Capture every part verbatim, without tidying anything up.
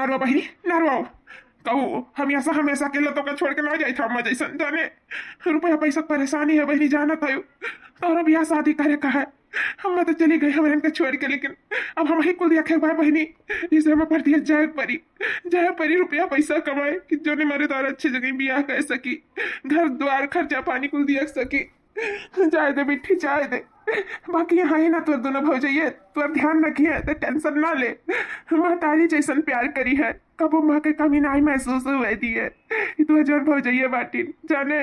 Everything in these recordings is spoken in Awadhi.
अरे बहिनी, ना रोवाओ। कहू, हमेशा, हमेशा अकेला तोका छोड़ के ना जाई था अम्मा जैसन, जाने। रुपया पैसा क परेशानी है बहिनी, जानत है। तोहरा बियाह शादी करे का है। अम्मा तो चली गई हमरन के छोड़ के, लेकिन अब हमही कुल देखे के बा बहिनी। इसे हमें परदेस जाए के पड़ी, जाए पड़ी रुपया पैसा कमाए कि जोने मरे तारा अच्छे जगह बियाह कर सकी, घर द्वार खर्चा पानी कुल दिया सकी। जाए दे बिट्टी, जाए दे। बाकी यहाँ ही ना तोर दोनों भौजैया तोर ध्यान रखिए, तो tension ना ले। महतारी जैसन प्यार करी है, कबो माँ के कमी नाहीं महसूस हुए दिए। ई तोर जोन भौजैया बाटिन, जाने।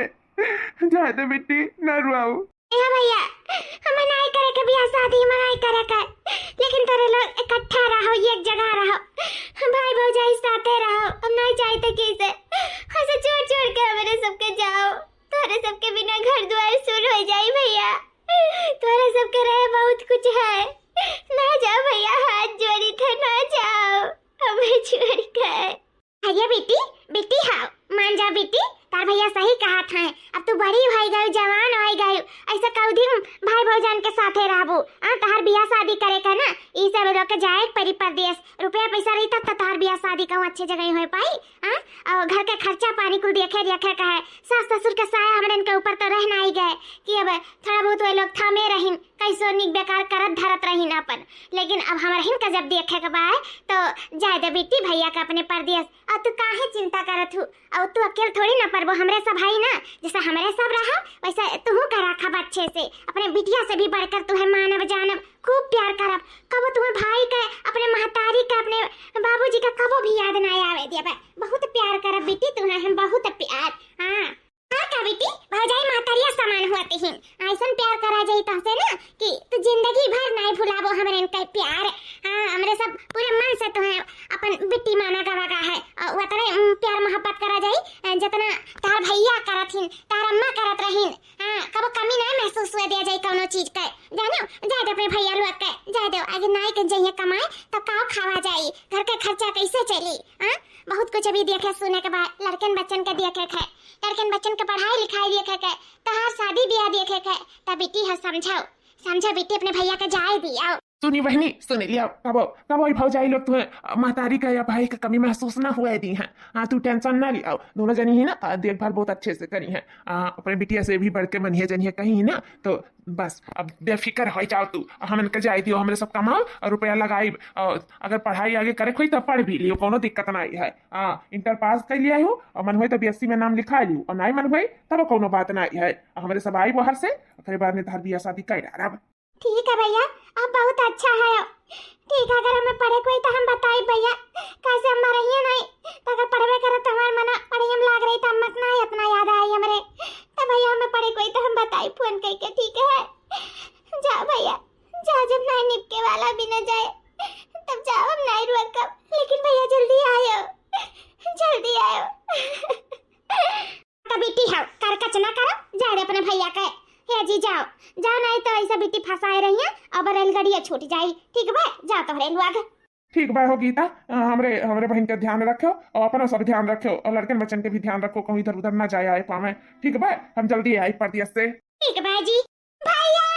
जाए दे बिट्टी, ना रुआओ। ए भैया, हमें नाहीं करे के बियाह शादी, हमें नाहीं करे के। लेकिन तोरे लोग इकट्ठा रहो, एक जगह रहो, भाई भौजाई साथे रहो। हम नाहीं चाहते कि इसे ऐसे छोड़ छोड़ के हमरे सबके जाओ। तोहरे सबके बिना घर द्वार सुन हो जाई भैया। तोहरे सबके रहे बहुत कुछ है। ना जाओ भैया, हाथ जोड़ी थे, ना जाओ, हमें छोड़ के। अरे बेटी, बेटी हाव, मान जा बेटी, तार भैया सही कहत हैं। अब तू बड़ी होई गयू, जवान होई गयू, ऐसा कऊ दिन भाई भौजान के साथे रहबू। आ, तहार बियाह शादी करे का ना, ई सब लोग के जाए के परी परदेस। रुपया पैसा रही तब तो तहार बियाह शादी कहूँ अच्छे जगह हो पाई। आ, और घर के खर्चा पानी कुल देखे देखे का है, सास ससुर के साया हमरन के ऊपर तो रह नाहीं गए कि अब थोड़ा बहुत वे लोग थामे रहिन, कैसो निक बेकार करत धरत रहिन अपन। लेकिन अब हमरहिन का जब देखे के बा, तो जाए दे बेटी भैया के अपने परदेस। और तू काहे चिंता करत हू? और तू अकेल थोड़ी ना परबो, हमरे सब है ना, जैसे हमरे सब रहा वैसे तुहू का रखब अच्छे से। अपने बिटिया से भी बढ़कर तुहे मानब जानब, खूब प्यार करब। कबो तुम्हें भाई का, अपने महतारी का, अपने बाबूजी का कबो भी याद ना आवे देबे। बहुत प्यार करब बेटी तुम्हें हम, बहुत प्यार। हाँ। और का बेटी, भौजाई महतरिया समान होती हैं। ऐसन प्यार करा जाई तोहसे ना कि तू जिंदगी भर नाहीं भुलाबो हमरे इनका प्यार। हाँ, हमरे सब पूरे मन से तुम्हें अपन बिट्टी माना गवा गा है। और उतने, उम, प्यार मोहब्बत करा जाई, अ, जितना तार भैया करत हिन, तार अम्मा करत रहिन। हाँ, कबो कमी नाहीं महसूस हुए दिया जाई कौनो चीज के। जानो, जाए दे अपने भैया लोग के, जाए दे, आगे नाहीं के जइया कमाए, तो काव खावा जाई, घर के खर्चा कैसे चली? हाँ, बहुत कुछ अभी देखे सुने के बा, लड़कन बच्चन के देखे के है, लड़कन बच्चन के पढ़ाई लिखाई देखे के, तहार शादी ब्याह देखे के, तब बेटी है समझाओ, समझा बेटी, अपने भैया के जाए दियाओ। सुनी बहिनी, सुनी लियाओ, कबो, कबो ई भौजाई लोग तुम्हें, अ, महतारी का या भाई का कमी महसूस ना हुए दी हैं। हाँ, तू tension ना लियाओ, दोनों जनी ही ना, अ, देखभाल बहुत अच्छे से करी हैं। अ, अपने बिटिया से भी बढ़ के मनिए जनिए कहीं ना, तो बस अब बेफिक्र हो जाओ तू, हमन के जाए दियो, हमरे सब कमाओ और रुपया लगाइब, और अगर पढ़ाई आगे करे के होई तो पढ़ भी लियो, कोनो दिक्कत नाहीं है। हाँ, इंटर पास कर लिया हो और मन होई तो बीएससी में नाम लिखा लियो, और नाहीं मन होई तब कोनो बात नाहीं है। हमरे सब आई बाहर से, ओकरे बाद में तहार बियाह शादी कर डालब। ठीक है भैया, अब बहुत अच्छा है। ठीक है, अगर हमें पढ़े के होई तो हम बताई भैया, कैसे हम रहिए नहीं, तो अगर पढ़बे करे तो हमारे मना पढ़ाई में लाग रही तो हम मत ना इतना याद आई हमरे, तो भैया हमें पढ़े के होई तो हम बताई फोन करके, ठीक है? जा भैया, जा, जब नाहीं निपके वाला भी न जाए, तब जाओ, हम नाहीं रुकब, लेकिन भैया जल्दी आयो, जल्दी आयो। तो बेटी हो, करकच ना करो, जाए दे अपने भैया के। हे जी जाओ, जाओ, नाहीं तो ऐसा बेटी फंसाए रही है, अब रेलगाड़िया छूट जाई। ठीक बा, जाओ तोहरे लोग। ठीक बा हो गीता, अ, हमरे, हमरे बहिन के ध्यान रखो और अपना सब ध्यान रखो और लड़कन बच्चन के भी ध्यान रखो, कहूँ इधर उधर ना जाए आए पावे। ठीक बा, हम जल्दी आई परदेस से। ठीक बा जी। भैया!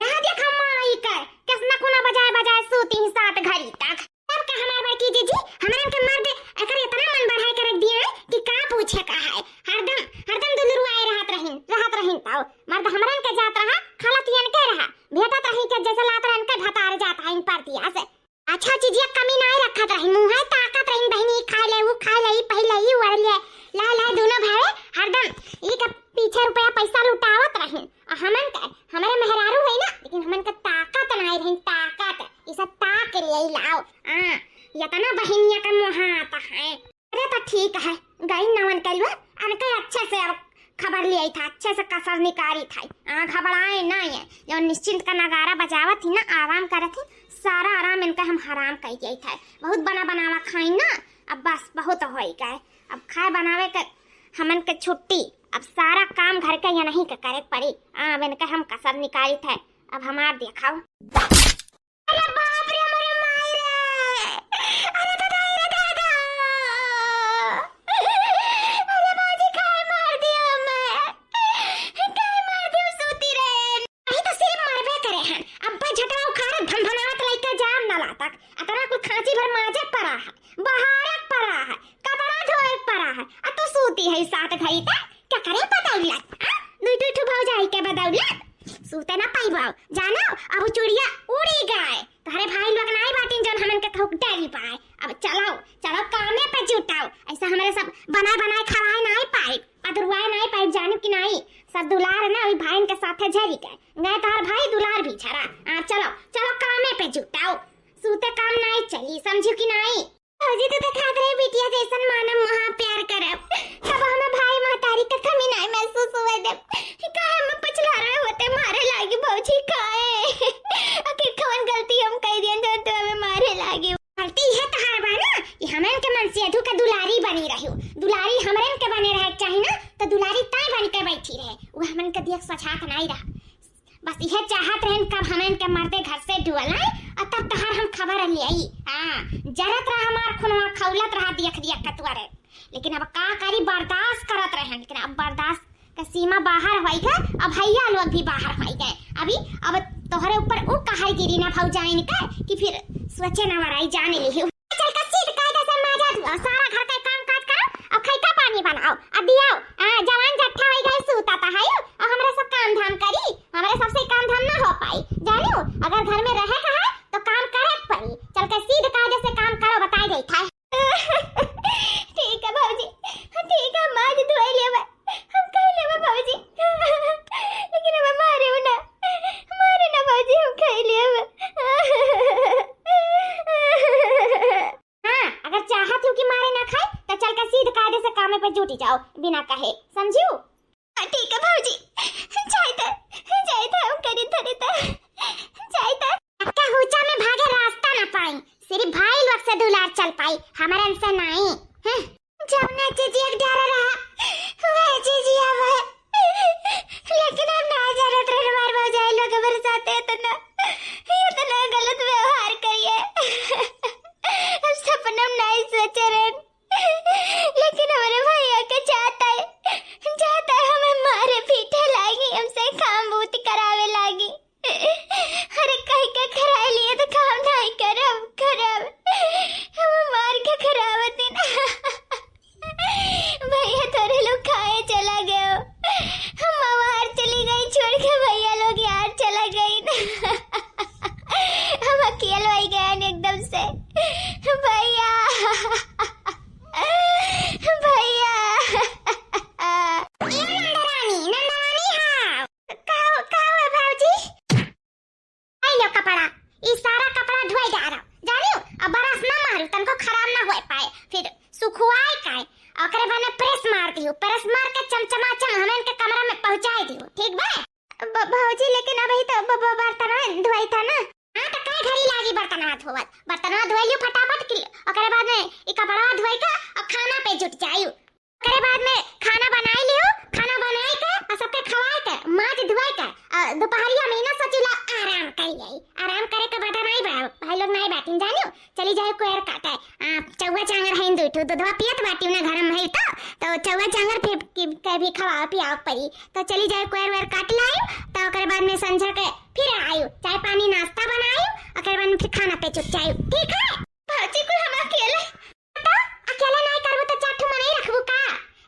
यहाँ देख माई के, कितना कोना बजाए बजाए सूती ही सात घड़ी तक। तब का हमार बड़की जीजी, हमरन के मर्द एकर इतना मन बढ़ाए के रख दिए हैं कि का पूछे का है। हरदम, हरदम दुलरुआए रहत रहिन, रहत रहिन। तब मर्द हमरन के जात रहा, खाला तियन के रहा, भेटत रही के जैसे लात रहन के भतार जात है इन परतिया से। अच्छा चीजिया कमी नाहीं रखत रही, मुँहे ताकत रही, बहिनी ई खाए ले, ऊ खाए ले, ई पहले, ई ओढ़ ले, ला, ला, दोनों भाई हरदम ई के पीछे रुपया पैसा लुटावत रही। आ हमन के, हमरे मेहरारू है ना, लेकिन हमन के ताकत नाहीं रही, ताकत, ई सब ताक ले लाओ। आ, इतना बहिनिया के मोहात है। अरे तो ठीक है, गई नवन कलुआ, अनके अच्छे से अब खबर लियाई था, अच्छे से कसर निकारी था। आ, घबराए ना ये, जो निश्चिंत का नगारा बजावत ही ना, आराम करत ही, सारा आराम इनका हम हराम कर दिया था। बहुत बना बनावा खाई ना, अब बस बहुत हो ही गए। अब खाए बनावे के हमन के छुट्टी, अब सारा काम घर के यनहीं के करे के पड़ी। आ, अब इनका हम कसर निकारी था, अब हमार देखाओ। अरे बाप रे, मोरे माई रे। अरे दादा, अरे दादा। अरे बाजी, काहे मार दिया हमें? काहे मार दिया सूती रे? अही तो सिर्फ मरबे करे, माजे परा है, बहारे परा है, कपड़ा धोए परा है, आ तू सूती है सात घड़ी तक, का करे बदौलत, आ? दुई दुई ठो भौजाई के बदौलत, सूते ना पाइबो, जानो, अब चुड़िया उड़ी गए, तोहरे भाई लोग नाई बाटिन जौन हमन के कहूँ डरी पाए, अब चलो, चलो कामे पे जुटाओ, ऐसा हमरे सब बनाए बनाए खवाए नाई पाए, अदरुआए नाई पाए, जानो कि नाई, सब दुलार ना वही भाईन के साथे झरी गए, गए तोहर भाई दुलार भी झरा, आ चलो, चलो कामे पे जुटाओ, सूते काम नाई चली, समझू कि नाई? भौजी, तू तो कहत रहे बिटिया जैसन मानम, वहाँ प्यार करब। तब हमें भाई महतारी के कमी नाई महसूस हुए देब। काहे में पछला रहे होते मारे लागी भौजी, काहे? आखिर कौन गलती हम कह दियन जो तू हमें मारे लागी? गलती यह तहार बा ना कि हमन के मन से अधू के दुलारी बनी रही। दुलारी हमरन के बने रहे के चाही ना, तो दुलारी ताई बन के बैठी रहे। वो हमन के दियक सझात नाई रहा। बस इहे चाहत रहन कब हमन के मर्दे घर से डुअल आए और तब तहार हम खबर ले आई। हाँ, जरत रहा हमार खुनवा, खौलत रहा दियख दियख कतुअरे। लेकिन अब का करी, बर्दाश्त करत रहन, लेकिन अब बर्दाश्त के सीमा बाहर होई गए, अब भैया लोग भी बाहर होई गए। अभी अब तोहरे ऊपर उ कहर गिरी ना भौजाइन के कि फिर सोचे ना वराई जाने लिही। चल के सीध कायदे से माजा धुआ, सारा घर के काम काज करो, अब खैका पानी बनाओ, अब दियाओ। आ, जवान जट्ठा होई गए सूता ता है, और हमरे सब काम धाम करी, हमरे सबसे काम धाम ना हो पाई। जानियो, अगर घर में रहे का है तो काम करे के पड़ी। चल के सीध कायदे से काम करो, बताई देत है। ठीक है भौजी, ठीक है, हम आज धोई लेबे, हम कह लेबे भौजी, लेकिन हमें मारे ना, मारे ना भौजी, हम कह लेबे। हाँ, अगर चाहत हो कि मारे ना खाए, तो चल के सीध कायदे से कामे पे जुटी जाओ, बिना कहे, समझियो? हाँ, ठीक है भौजी, जाए दे, जाए दे, हम करी धरी दे, जाए दे। अक्का हुचा में भागे रास्ता ना पाई, सिर्फ भाई लोग से दुलार चल पाई, हमरन से नाई। हैं? जौना चीजिया के डर रहा, वह चीजिया वह। लेकिन हम ना जानत रहे, हमार भौजाई लोग हमारे साथ इतना, इतना गलत व्यवहार करिए। हम सपना में नहीं सोचे रहे। लेकिन हमारे भैया के जाता है, जाता है हमें मारे पीटे लागी, हमसे काम बूत करावे लागी। अरे कहीं के खराई लिए तो काम नहीं करब, करब। हम मार के खराब दिन। भैया तोरे लोग खाए चला गए हो, हम बाहर चली गई छोड़ के भैया लोग यार चला गई। हम अकेल हो गए हैं एकदम से। भैया, भैया। ए नंदरानी, नंदरानी हाँ। का, का हुआ भौजी? आई लो कपड़ा, ई सारा कपड़ा धोए डारो। जानियो, अब बरस ना मारू, तनको खराब ना होए पाए। फिर सुखवाए काए, ओकरे बाद में प्रेस मार दियो, प्रेस मार के चमचमाचम हमन के कमरा में पहुंचाए दियो, ठीक बा? ब-, भौजी, लेकिन अबही तो ब-, ब-, बर्तनवा धोई था ना। हाँ, तो कई घड़ी लागी बर्तनवा धोवत? बर्तनवा धोई लियो फटाफट के, ओकरे बाद में ई कपड़वा धोई के और खाना पे जुट जाइयो। ओकरे बाद में खाना बनाई लियो, खाना बनाई के और सबके खवाई के, माज धोई के, और दोपहरिया में ना सोचिला आराम करी जाई। आराम करे के बाद नहीं बा, भाई लोग नहीं बाटिन जानियो। चली जाए कोयर काटे। आ, चौवा चांगर है दो ठो, दूधवा पियत बाटी ना घर में है तो, तो चौवा चांगर फिर की, के भी खवा पियाव परी। तो चली जाए कोयर वेर काट लाई, तो ओकर बाद में संझा के फिर आयु, चाय पानी नाश्ता बनायु, ओकर बाद में फिर खाना पे चुप जायु, ठीक है? भौजी कुल हम अकेले। तो अकेले नहीं करबू तो चार ठो मनई रखबू का?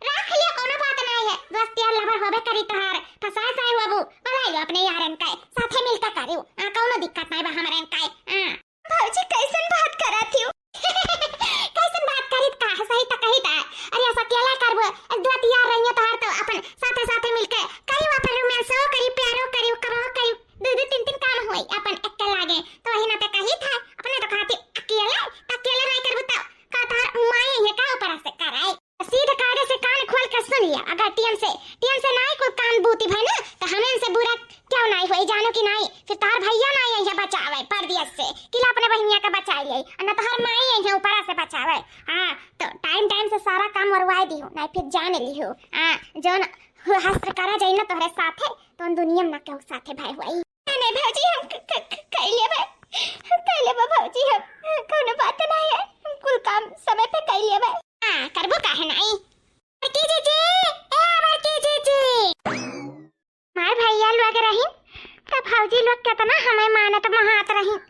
रख लिया, कोनो बात नहीं है, दोस्त यार लवर होबे करी तोहार, फसाए साए होबू, बुलाई लो अपने यारन का, साथे मिलकर करियो, आ, कोनो दिक्कत नहीं बा हमरन का, आ। भौजी, कैसन बात करत हियो? कैसन बात करित का है? सही त कहित है। अरे, ऐसा अकेला करबो? एक दो यार रहिए तोहार तो अपन साथे साथे मिलके करियो, अपन रोमांसो करी, प्यारो करियो, कमाओ करियो, दो दो तीन तीन काम होई अपन एक के लागे। तो वही ना ते कहित है, अपने तो कहती अकेले, त अकेले नहीं करबो तो का तोहार माई है का ऊपर से कराए? सीध कायदे से कान खोल के सुन लिया, अगर टीएम से, टीएम से नाई कुल काम बूती भई ना, तो हमन से बुरा क्यों नाई होई, जानो कि नाई? फिर तोहर भैया नाई आई है बचावे परदेस से, कि ला अपने बहिनिया के बचाई ले, और ना तोहर माई आई है ऊपरा से बचावे। हाँ, तो टाइम टाइम से सारा काम वरवाए दियो, नाई फिर जान लियो। हाँ, जौन हस्त्र करा जाई ना तोहरे साथे, तो दुनिया में ना केहू साथे भाई हुई। नहीं, नहीं भौजी, हम क-, क-, क-, कई लेबे, हम कई लेबे भौजी, हम, कोनो बात नहीं है, हम कुल काम समय पे कई लेबे। हाँ, करबो काहे नाई? बड़की जीजी, ए बड़की जीजी। हमार भैया लोग रहिन, त भौजी लोग केतना हमें मानत मोहात रहिन।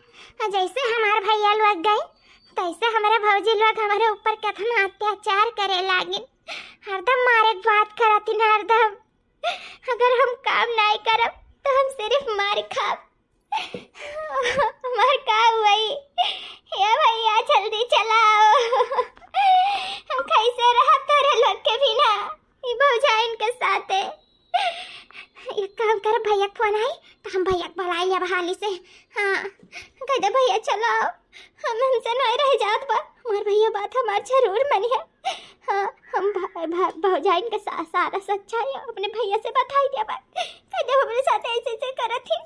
आ जैसे हमार भैया लोग गए, तैसे भौजी लोग हमरे ऊपर केतना अत्याचार करे लागिन, हरदम मारे के बात करतिन हरदम। अगर हम काम नाई करब तो हम सिर्फ मार खाब। हमार का हुई? ए भैया, जल्दी चलाओ। हम कैसे रहब तोरे लोग के बिना? ई भौजाइन के साथे। एक काम कर, भैया के फोन आई तो हम भैया के बुलाई लेब हाली से। हाँ, कह दे, "भैया चलाओ, हम, हमसे नहीं रह जात बा।" हमार भैया बात हमार जरूर मनिहे। हाँ, हम भा-, भा-, भौजाइन के सा-, सारा सच्चाई अपने भैया से बताई देबा। कह दे, "हमरे साथ ऐसे ऐसे करत ही,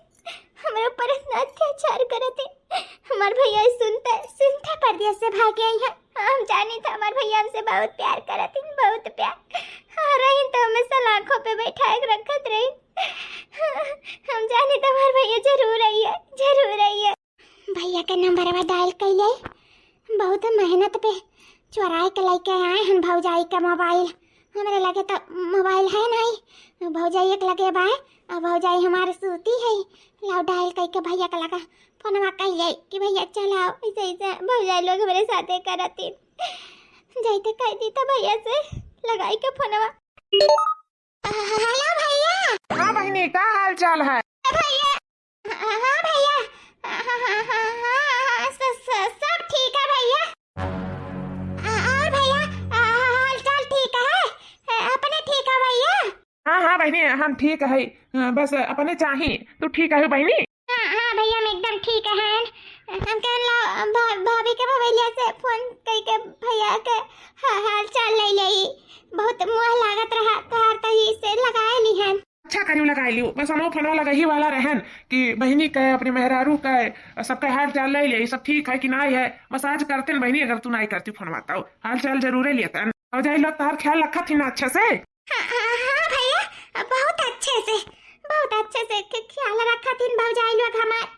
हमरे ऊपर इतना अत्याचार करत ही।" हमार भैया सुनते, सुनते परदेस से भाग आई है। हम जानी था हमार भैया हमसे बहुत प्यार करत ही, बहुत प्यार। हाँ, रही तो हमें सलाखों पे बैठाए के रखत रही। हम जानी था हमार भैया जरूर आई है, जरूर आई है। भैया के नंबरवा डायल कैले, बहुत मेहनत पे चोराए के लेके आए हन भौजाई का मोबाइल। हमरे लगे तो मोबाइल है नहीं, भौजाई एक लगे बाय, और भौजाई हमारे सूती है। लाओ डायल करके भैया के लगा फोनवा कैले कि भैया चलाओ, ऐसे ऐसे भौजाई लोग हमरे साथे करतिन। जाइते कह दी तो भैया से लगाई के फोनवा। हेलो भैया। हाँ बहिनी, का हाल चाल है? भैया, हाँ भैया, हाँ, हाँ, हाँ, हाँ, हाँ, हाँ, स-, स-, सब ठीक है भैया। अ, और भैया, अ, हाल चाल ठीक है? अ, अपने ठीक है भैया? हाँ, हाँ बहिनी, हम ठीक है। अ, बस अपने चाही, तू ठीक है बहिनी? हाँ, हाँ भैया, हम एकदम ठीक है। हम कहन ला, भा-, भाभी के मोबाइलिया से फोन कई के भैया के हा-, हाल चाल ले लेई। बहुत मोह लागत रहा, तोहार तही से लगाए लिहन। अच्छा करियो लगाए लियो, बस हमहू फोनवा लगही वाला रहन कि बहिनी के, अपने मेहरारू के, सबके हाल चाल ले लेई, सब ठीक है कि नाई है। बस आज करते न बहिनी, अगर तू नाई करती फोनवा तो हाल चाल जरूरे लेतन। और जाई लोग तोहार ख्याल रखत ही ना अच्छे से? हाँ, हाँ, हाँ भैया, बहुत अच्छे से, बहुत अच्छे से ख-, ख्याल रखत ही भौजाई लोग हमार।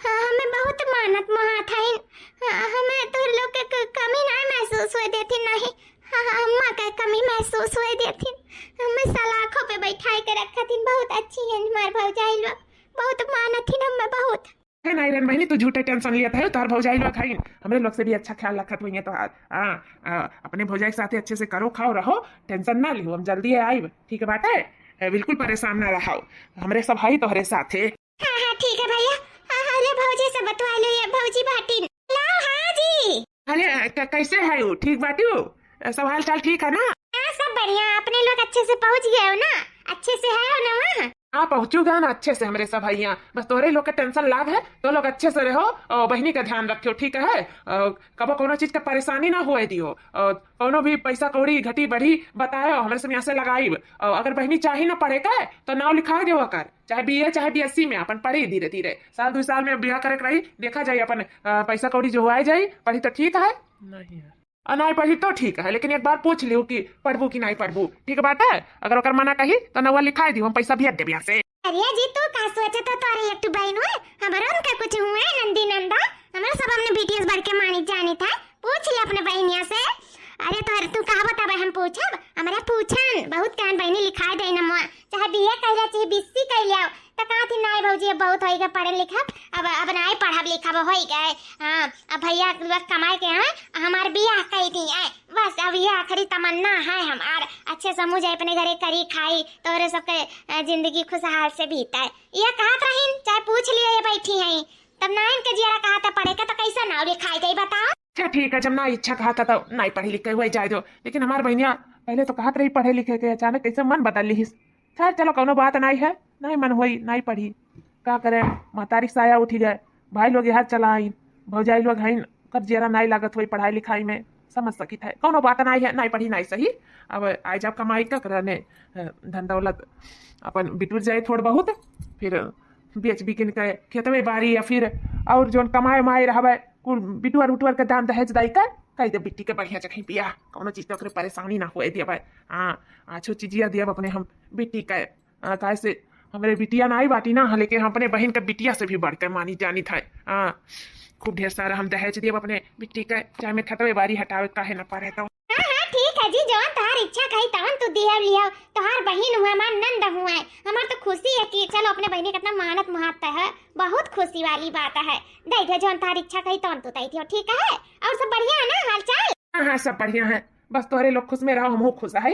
हाँ, हमें बहुत मानत मोहात हईन। हाँ, हमें तो लोग के क-, कमी ना महसूस होए देती, नहीं। हाँ, हाँ, अम्मा के कमी महसूस होए देती। हमें सलाखों पे बैठाए के रखत ही, बहुत अच्छी है हमार भौजाई लोग, बहुत मानत ही हमें बहुत। हे नाई रन बहिनी, तू झूठे टेंशन लियत है, तोहर भौजाई लोग हईन, हमरे लोग से भी अच्छा ख्याल रखत होइए तोहार। हाँ, आ, अपने भौजाई के साथे अच्छे से करो, खाओ, रहो, टेंशन ना लिहो, हम जल्दी आइब, ठीक बाटे? ए, बिल्कुल परेशान ना रहो, हमरे सब हई तोहरे साथे। हाँ, हाँ, ठीक है भैया। हाँ, हाँ, ले भौजी से बतवा लो, ये भौजी बाटी। लाओ, हाँ जी। अरे, क-, कैसे है वो? ठीक बाटी हो? सब हाल चाल ठीक है ना? हाँ, सब बढ़िया। अपने लोग अच्छे से पहुँच गए हो ना? अच्छे से है हो ना वहाँ? हाँ, पहुँचू गए ना अच्छे से हमरे सब भैया। बस तोहरे लोग के टेंशन लाग है, तो लोग अच्छे से रहो और बहिनी का ध्यान रखियो, ठीक है? और कबो कोनो चीज का परेशानी ना होए दियो। और कोनो भी पैसा कौड़ी घटी बढ़ी बतायो, हमरे सब यहाँ से लगाइब। और अगर बहिनी चाही ना पढ़े के, तो नाव लिखा दे ओकर, चाहे बीए चाहे बीएससी में अपन पढ़ी धीरे धीरे। साल दो साल में बियाह करे के रही, देखा जाई अपन, अ, पैसा कौड़ी जो हुआ जाई, पढ़ी तो ठीक है, नहीं है। आ, नाई पढ़ी तो ठीक है, लेकिन एक बार पूछ लियो कि पढ़बू कि नाई पढ़बू, ठीक बाटे? अगर ओकर मना कही तो नौवा लिखाई दी, हम पैसा भेज देब यहाँ से। अरे जी, तू का सोचत हो? तोरे एक ठो बहन हुए, हमरो उनका कुछ हुए, नंदी नंदा, हमरो सब हमने बीटीएस बढ़ के मानी जानी था। पूछ ले अपने बहनिया से। अरे तोहर, तू कहा बताबे हम पूछब? हमरा पूछन, बहुत कहन बहनी लिखाई दे नमवा, चाहे बीए कह लिया, चाहे बीएससी कह लिया, तो कहा थी नाई भौजी अब बहुत होई गए पढ़े लिखब, अब, अब नाई पढ़ब लिखब, होई गए। हाँ, अब भैया लोग कमाए के आवे, हमार बियाह कई दी है, बस अब ये आखिरी तमन्ना है हमार। अच्छे से मुझे अपने घरे करी खाई, तोरे सबके, अ, जिंदगी खुशहाल से बीते। ये कहत रहीन, चाहे पूछ लियो, ये बैठी हैं, तब नाइन के जियरा कहत है पढ़े के, तो कैसे नाव लिखाई जाई बताओ? अच्छा ठीक है, जब ना इच्छा कहत है तो नाई पढ़ी लिखे हुए जाए दो, लेकिन हमार बहनिया पहले तो कहत रही पढ़े लिखे के, अचानक कैसे मन बदल लिहिस। खैर चलो, कौनो बात नाई है, नाई मन होई, नाई पढ़ी। का करे, महतारी साया उठी गए, भाई लोग यहाँ चला आइन, भौजाई लोग हईन, कर जियरा नाई लागत होई पढ़ाई लिखाई में, समझ सकित है, कौनो बात नाई है, नाई पढ़ी नाई सही। अब आई जाब कमाई का करने, अ, धन दौलत अपन बिटुर जाए थोड़ बहुत, फिर बेच बिकिन के खेतवे बारी या फिर और जोन कमाए उमाए रहबे, कुल बिटुअर उटुअर के दान दहेज दाई के कह दे बिट्टी के बढ़िया जगह बियाह, कौनो चीज के ओकरे परेशानी ना होए दियबे। हाँ, अच्छो चीजिया दियब अपने हम बिट्टी के। आ, काहे से हमरे बिटिया ना आई बाटी ना, लेकिन हम अपने बहिन के बिटिया से भी बढ़ के मानी जानी था। हाँ, खूब ढेर सारा हम दहेज दियब अपने बिट्टी के, चाहे मैं खेतवे बारी हटावे काहे ना पड़े तो। हाँ, हाँ, ठीक है जी, जौन तोहार इच्छा कही तवन तू दिहब लिहब, तोहार बहिन हुआ, हमार नंद हुआ, हमार तो खुशी है कि चलो अपने बहिनी कितना मानत मुहात है, बहुत खुशी वाली बात है। दे दे जौन तोहार इच्छा कही तवन तू दे दियो, ठीक है? और सब बढ़िया है ना हाल चाल? हाँ, सब बढ़िया है, बस तोहरे लोग खुश में रहो, हमहू खुश है।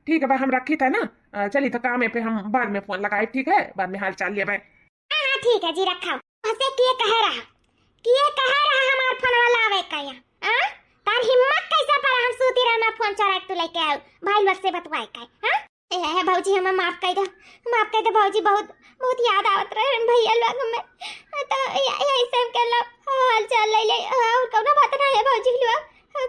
ठीक है बा, हम रखी था ना, अ, चली तो काम है पे, हम बाद में फोन लगाए, ठीक है, बाद में हाल चाल लेबे। हाँ, हाँ, ठीक है जी, रखा। हंसे किए कहे रहा, किए कहे रहा हमार फोनवा लावे का या, हाँ? तार हिम्मत कैसे पड़ा हम सूती रहे में फोन चोरा के तू लेके आऊ, भाई लोग से बतवाए का, हाँ? ए, ए, भौजी, हमें माफ कर दो, माफ कर दो भौजी, बहुत, बहुत याद आवत रहे भैया लोग हमें। तो या, यही सब के लोग हाल चाल ले ले, और कौनो बात ना है भौजी लोग,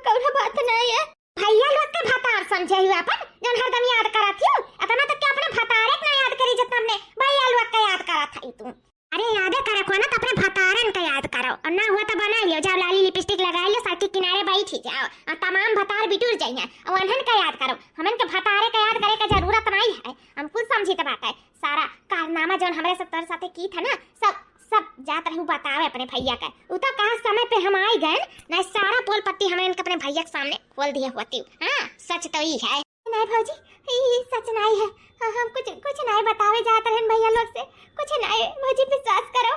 कौनो बात ना है। भैया लोग के भतार समझे हो अपन, जौन हरदम याद करत हो, इतना तो क्या अपने भतारे के ना याद करी जितना अपने भैया लोग के याद करत है तू। अरे यादे करे को ना तो अपने भतारन का याद करो, और ना हुआ तो बना लियो, जाओ लाली लिपस्टिक लगा लियो, सड़क के किनारे बैठी जाओ, और तमाम भतार बिटुर जाइए, और उन्हन का याद करो। हमन के भतारे का याद करे का जरूरत नहीं है, हम कुछ समझी तो बात है। सारा कारनामा जौन हमरे सब तोर साथे की था ना, सब, सब जात रहू बतावे अपने भैया का। उ तो कहा समय पे हम आई गए, नहीं सारा पोल पट्टी हमरे इनके अपने भैया के सामने खोल दिए होती। हाँ, सच तो ई है। नहीं भौजी, ई सच नहीं है। हाँ, हम कुछ, कुछ नहीं बतावे जात रहन भैया लोग से, कुछ नहीं भौजी, विश्वास करो।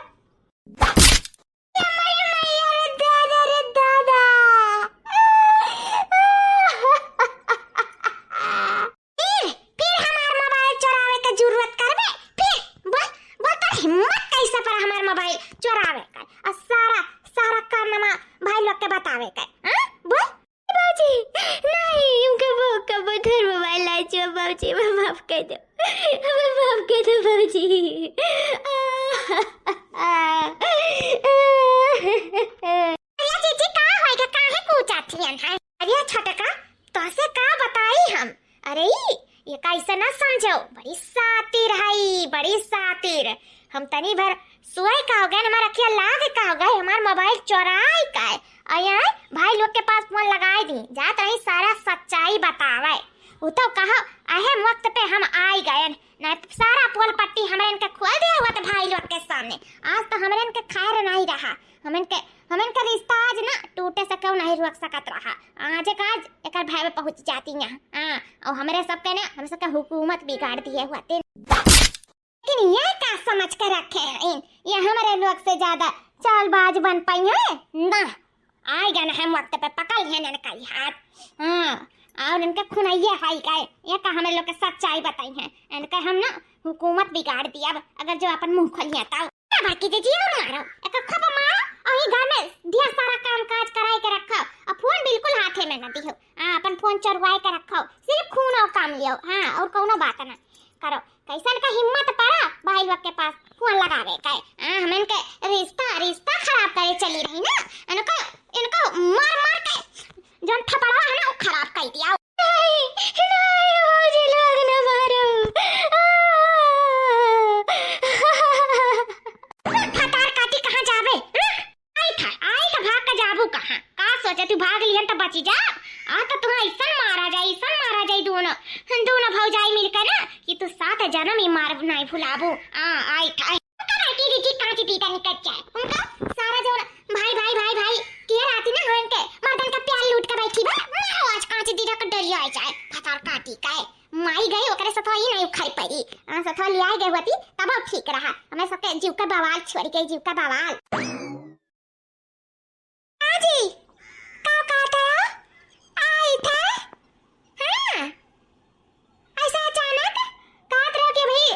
ए मैया, मैया, रे दादा, रे दादा। फिर, फिर हमार मोबाइल चोरावे के जरूरत करबे? फिर बोल, बोल, तोर हिम्मत कैसे पर हमार मोबाइल चोरावे का? और सारा, सारा कारनामा भाई लोग के बतावे का, हाँ? बोल। बाबूजी, नहीं, हम कबो, कबो तोर मोबाइल लाई छुआ, बाबूजी, हमें माफ कर दो, हमें माफ कर दो, बाबूजी। अरे जीजी, का होइगा, काहे कूचात हियन है? अरे छोटका, तोसे का बताई हम? अरे ई, ये कैसे ना समझो, बड़ी सातिर है, बड़ी सातिर। हम तनी भर सोए का हो गए, हमार अखिया लाग का हो गए, हमार मोबाइल चोराई का है। और यहाँ भाई लोग के पास फोन लगाए दी, जात रही सारा सच्चाई बतावे। वो तो कहो, अहम वक्त पे हम आई गए, नहीं तो सारा पोल पट्टी हमरे इनके खोल दिया हुआ था भाई लोग के सामने। आज तो हमरे इनके खैर नहीं रहा, हम इनके, हम इनका रिश्ता आज ना टूटे से क्यों नहीं रोक सकत रहा। आज एक आज एकर भाई में पहुँच जाती यहाँ। हाँ, और हमरे सबके ना, हम सबके हुकूमत बिगाड़ दिए हुआ थे। लेकिन ये का समझ के रखे हैं इन? ये हमरे लोग से ज्यादा चालबाज बन पाई है ना? आएगा ना हम वक्त पे पकड़ है ना कई हाथ। हाँ, और इनके खुनैया है गए, ये का हमरे लोग के सच्चाई बताई है, इनके हम ना हुकूमत बिगाड़ दिया। अब अगर जो अपन मुंह खोलिया तो ना बाकी दीदी और मारो, एक खूब मारो, और ये घर में ढेर सारा काम काज कराए के रखो, और फोन बिल्कुल हाथे में ना दियो। हाँ, अपन फोन चोरवाए के रखो, सिर्फ खून और काम लियो। हाँ, और कौनो बात ना करो। कैसन का हिम्मत पड़ा भाई लोग के पास फोन लगावे का? हाँ, हम इनके रिश्ता, रिश्ता खराब करे चली रही ना, इनको, इनको मार मार के जौन थपड़वा है ना, वो खराब कर दिया। नहीं, नहीं, भौजी लोग न मारो। आ! फटार काटी कहाँ जाबे? रुक! आई था, आई था, भाग के जाबू कहाँ? का सोचे तू भाग लियन त बची जा? आ तो तुम्हें ऐसन मारा जाए, ऐसन मारा जाए दोनों, दोनों भौजाई मिलकर ना कि तू सात जन्म ही मार नहीं भुलाबू। आ, आई था। उनका बैठी रही थी, कांच पीता निकल जाए। उनका सारा जो भाई, भाई, भाई, भाई किया राती ना, हो इनके मर्दन का प्यार लूट के बैठी बा। मैं हो आज कांच दीदा का डरिया आ जाए। फटार काटी का है। माई गई, ओकरे सथवा ही नहीं उखाड़ पड़ी। आ, सथवा लिया गए होती, तब ठीक रहा। हमें सबके जीव का बवाल छोड़ के, जीव का बवाल। हाँ जी, का कहते हो? आई थे? हाँ। ऐसा अचानक कहत रहो कि भाई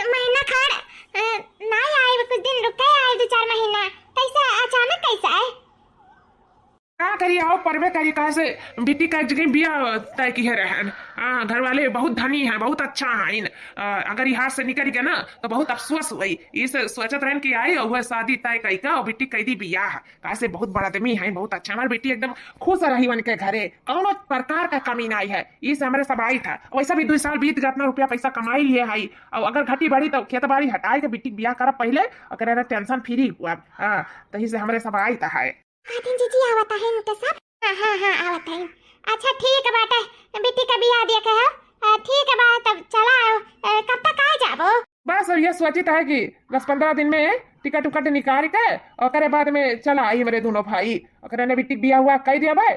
महीना खाड़, अ, ना आए, कुछ दिन रुक के आए, दो चार महीना, कैसा अचानक कैसा है? का करी, आओ परबे करी, कहाँ से बिटिक का जगह बिया तय किहे रहन। हाँ, घर वाले बहुत धनी हैं, बहुत अच्छा हैं। अ, अगर यहाँ से निकल गए ना तो बहुत अफसोस हुई। इस सोचत रहन कि आई और वह शादी तय कई का और बिटिक कई दी बियाह। काहे से बहुत बड़ा आदमी है, बहुत अच्छा। हमार बेटी एकदम खुश रही उनके घरे, कौनो प्रकार का कमी नहीं है। इस हमरे सब आई था। वैसा भी दो साल बीत गया, इतना रुपया पैसा कमाई लिए है, और अगर घटी बढ़ी तो खेत बाड़ी हटाए के बिटिक बियाह करब पहले, ओकरे टेंशन फ्री हुआ। हाँ, तही से हमरे सब आई था है। हाँ, तीन जीजी आवत है इनके सब। हाँ, हाँ, हाँ, आवत है। अच्छा, ठीक बाटे, बिटिक का बियाह दिया के है। आ, ठीक बा, तब चला आओ। ए, कब तक आ जाबो? बस अब ये सोचित है कि दस पन्द्रह दिन में टिकट उकट निकाल के ओकरे बाद में चला आई हमरे दोनों भाई। ओकरे ने बिटिक बियाह हुआ कह दिया भाई,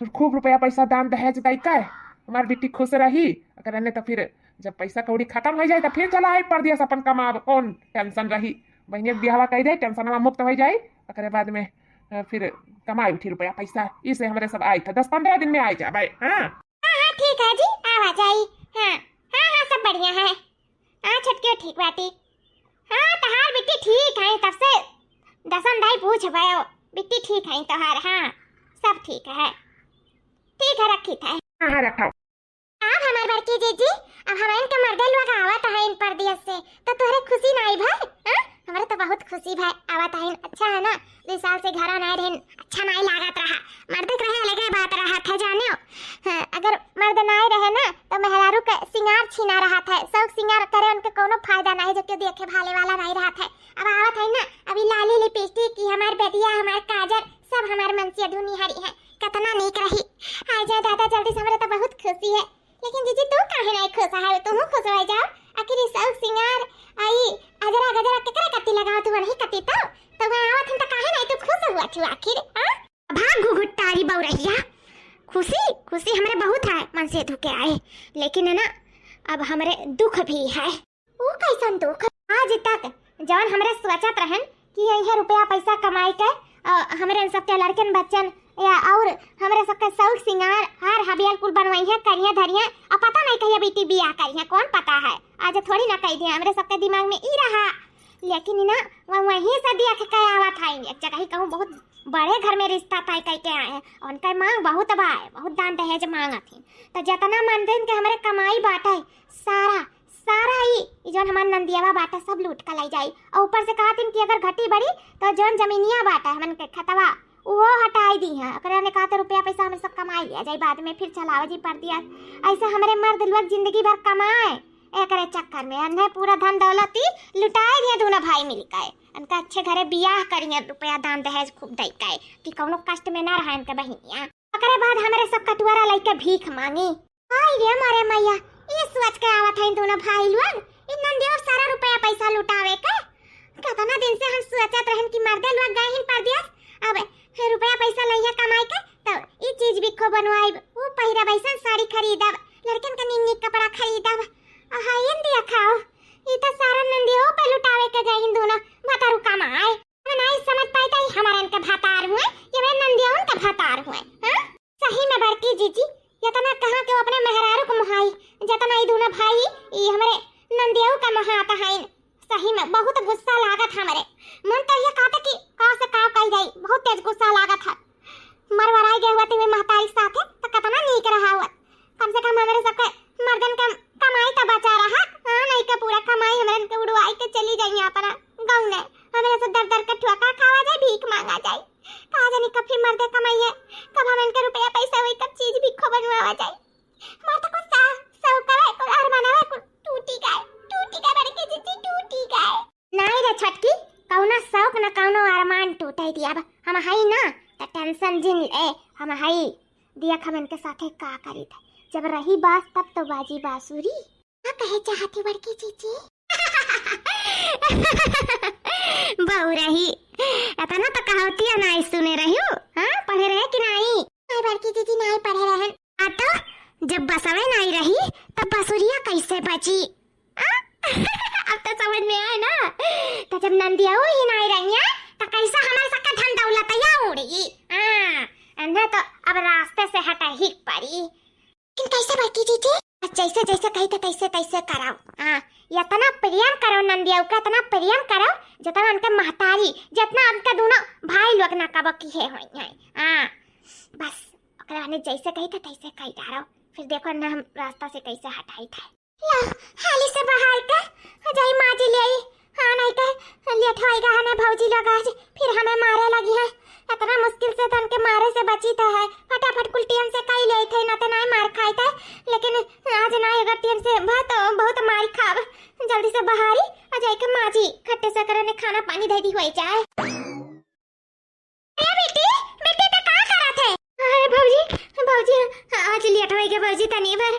खूब रुपया पैसा दान दहेज दई के हमार बिटिक खुश रही। ओकरे ने तो फिर जब पैसा कौड़ी खत्म हो जाए तो फिर चला आई परदेस अपन कमाब, कौन टेंशन रही। बहनिया के बियाहवा कह दे, टेंशनवा मुक्त हो जाए, ओकरे बाद में हाँ, फिर कमाई उठी रुपया पैसा, इसे हमरे सब आई था, दस पन्द्रह दिन में आई जाबे। हाँ। हाँ, हाँ, ठीक है जी, आवा जाई। हाँ, हाँ, हाँ, सब बढ़िया है। हाँ, छोटकियो ठीक बाटी। हाँ, तहार बिट्टी ठीक है, तब से दसन दाई पूछ भयो। बिट्टी ठीक है तोहार, हाँ, सब ठीक है। ठीक है, रखी था। हाँ, हाँ, रखो। अब हमार बड़की जीजी, अब हमन के मर्दे लोग आवत है इन परदेस से, तो तोहरे खुशी नाई भय? हाँ? हमरे तो बहुत खुशी भय, आवत है, अच्छा है ना, दो साल से घरा नाई रहन, अच्छा नाई लागत रहा। मर्द के रहे अलगे बात रहत है, जाने हो? हाँ, अगर मर्द नाई रहे ना, तो मेहरारू के सिंगार छीना रहत है, शौक सिंगार करे उनके कोनो फायदा नाई, जो केहू देखे भाले वाला नाई रहत है। अब आवत है ना, अभी लाली लिपस्टिक की हमार बेदिया, हमार काजल, सब हमार मनसिया धुनी हरी है, कितना नीक रही। आ जाए दादा जल्दी से, हमरे तो बहुत खुशी है। लेकिन जीजी, तू काहे नाई खुश है? तू खुश हो जाओ। आखिर ई शौक सिंगार, आई अजरा गजरा केकरे कत्ती लगाओ तू, वही कत्ती तो? तो मैं आवत हन तो काहे नाई तू खुश हुआ तू आखिर, हाँ? भाग घुघुट्टारी बौरहिया। खुशी, खुशी हमरे बहुत है, मनसे धुके आए, लेकिन है ना, अब हमरे दुख भी है। ऊ कैसन दुख? आज तक जौन हमरे सोचत रहन कि यही रुपया पैसा कमाई के, अ, हमरे सबके लड़कन बच्चन या और हमरे सबके शौक सिंगार, हार हबियल कुल बनवाई है, करिया धरिया, अब पता नहीं कहिया बेटी बियाह करिया, कौन पता है, आज थोड़ी ना कही दिया, हमरे सबके दिमाग में ई रहा। लेकिन ना, वो वहीं से देख के आवत है, एक जगह ही कहूँ बहुत बड़े घर में रिश्ता तय करके आए हैं, उनका मांग बहुत बा, बहुत दान दहेज मांगत हैं, तो जितना मंदिर के हमरे कमाई बाटे, सारा सारा ई, ई जौन हमार नंदियावा बाटे, सब लूट के ले जाई। और ऊपर से कहत हन कि अगर घटी बढ़ी, तो जौन जमीनिया बाटे, हमन के खतवा, उहो हटाई दी है। ओकरे ने कहत, रुपया पैसा हमरे सब कमाई लिया जाई, बाद में फिर चलावे जी परदेस। ऐसे हमरे मर्द लोग जिंदगी भर कमाए, एकरे चक्कर में अन्हे पूरा धन दौलत ही लुटाए दिए दोनों भाई मिल के। उनका अच्छे घरे बियाह करिए, रुपया दान दहेज खूब दई के, कि कौनो कष्ट में ना रहे इनके बहिनिया। ओकरे बाद हमरे सब कटुआरा लइके भीख मांगी। हाय रे मोरे मैया, ई सोच के आवत हईन दोनों भाई लोग, ई नंदियो सारा रुपया पैसा लुटावे के। केतना दिन से हम सोचत रहन कि मर्दे लोग गए हिन परदेस, अब रुपया पैसा लइहे कमाई के, तो ई चीज भी खूब बनवाइब, ऊ पहिरब, ऐसन साड़ी खरीदब, लड़कन के नीक नीक कपड़ा खरीदब। आ हाय नंदिया खाओ, ई तो सारा नंदियो पे लुटावे के गए हिन दोनों, भतारू कमाए। हम नाई समझ पाई त ई हमारन के भतार हुए, ये मेरे नंदियौन के भतार हुए, हाँ? सही में बड़की जीजी, इतना कहाँ के अपने मेहरारू को मोहाई, जितना ई दोनों भाई, ई हमरे नंदियौ का मोहात हईन। सही में बहुत गुस्सा लागत हमरे। मन तो ये कहता कि का से का कही जाई, बहुत तेज गुस्सा लागत है। मरवराई गए हुआ तेरे महतारी साथे, तो कितना नीक रहा हुआ। कम से कम हमरे सबके मर्दन का कमाई तो बचा रहा। हाँ, नहीं के पूरा कमाई हमरन के उड़वाई के चली जाई यहाँ पर गाँव में। हमरे से दर दर के ठोका खावा जाए, भीख मांगा जाए। कहा जानी कब फिर मर्दे कमाई है, कब हमन के रुपया पैसा होई, कब चीज भीखो बनवावा जाए। हमार तो कुछ सा-, सौकवा, कुल अरमानवा, कुल टूटी गए, टूटी गए बड़की जीजी, टूटी गए। नाई रे छोटकी, कौनो शौक न कौनो अरमान टूटे दिया। अब हम हई ना, त tension जिन ले, हम हई। देख हम इनके साथे का करी था। जब रही बास तब तो बाजी बांसुरी। का कहे चाहती बड़की जीजी? बउरही, इतना तो कहावतिया नाई सुने रही हो, हाँ? पढ़े रहे कि नाई? नाई बड़की जीजी, नाई पढ़े रहन। आ तो जब बसवे नाई रही, तब बसुरिया कैसे बची? आ? अब तो समझ में आए ना। तो जब नंदिया ही नाई रही है, तो कैसा हमारे सबका धन दौलत या उड़ी? हाँ, अन्हे तो अब रास्ते से हटा ही पड़ी। लेकिन कैसे बड़की जीजी? बस जैसे, जैसे कही थे, तैसे, तैसे कराओ। हाँ, इतना प्रेम करो नंदिया का, इतना प्रेम करो, जितना उनके महतारी, जितना उनके दोनों भाई लोग ना कबो किहे होई हैं। हाँ, बस ओकरा ने जैसे कही थे, तैसे कही डारो। फिर देखो ना हम रास्ता से कैसे हटाई थे। ला, हाली से बहार के, जाई माजी ले आई। हाँ, नहीं तो लेट होएगा हमें भौजी लोग आज, फिर हमें मारे लगी है। इतना मुश्किल से तो उनके मारे से बची तो है, फटाफट कुल टेम से कई ले थे, ना तो नहीं मार खाई थे। लेकिन आज ना अगर टेम से बहुत, बहुत मार खाब। जल्दी से बहारी, आ जाए के माजी खट्टे से करे ने खाना पानी दे दी होई जाए। अरे बेटी, बेटी, ते का करत है? अरे भौजी, भौजी, आज लेट होई गए भौजी, तनी भर